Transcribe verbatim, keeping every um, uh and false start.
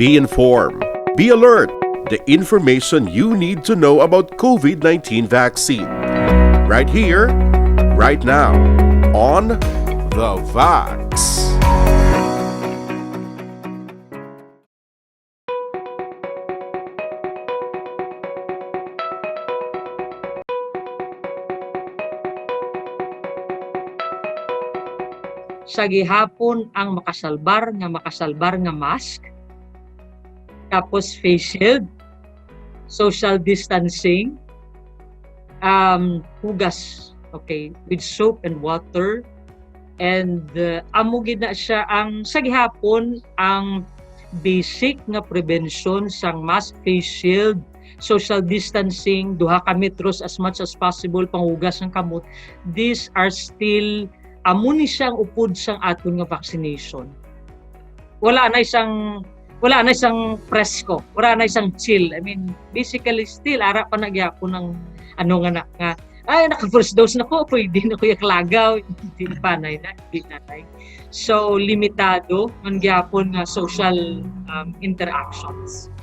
Be informed. Be alert. The information you need to know about COVID nineteen vaccine. Right here, right now, on The Vax. Sa gihapon ang makasalbar nga makasalbar nga mask, tapos face shield, social distancing, um, hugas, okay, with soap and water, and uh, amo gid na siya ang sa gihapon ang basic nga prevention sang mask, face shield, social distancing, duha ka metros as much as possible, panghugas ng kamot. These are still, amo ni siya ang upod sang aton nga vaccination. Wala na isang wala na isang presko, wala na isang chill. I mean, basically still ara pa na gyapon ang ano nga na, nga ay, naka first dose na ko, pwede na ko yung lagaw. Hindi pa na, hindi na. So limitado man gyapon nga social um, interactions.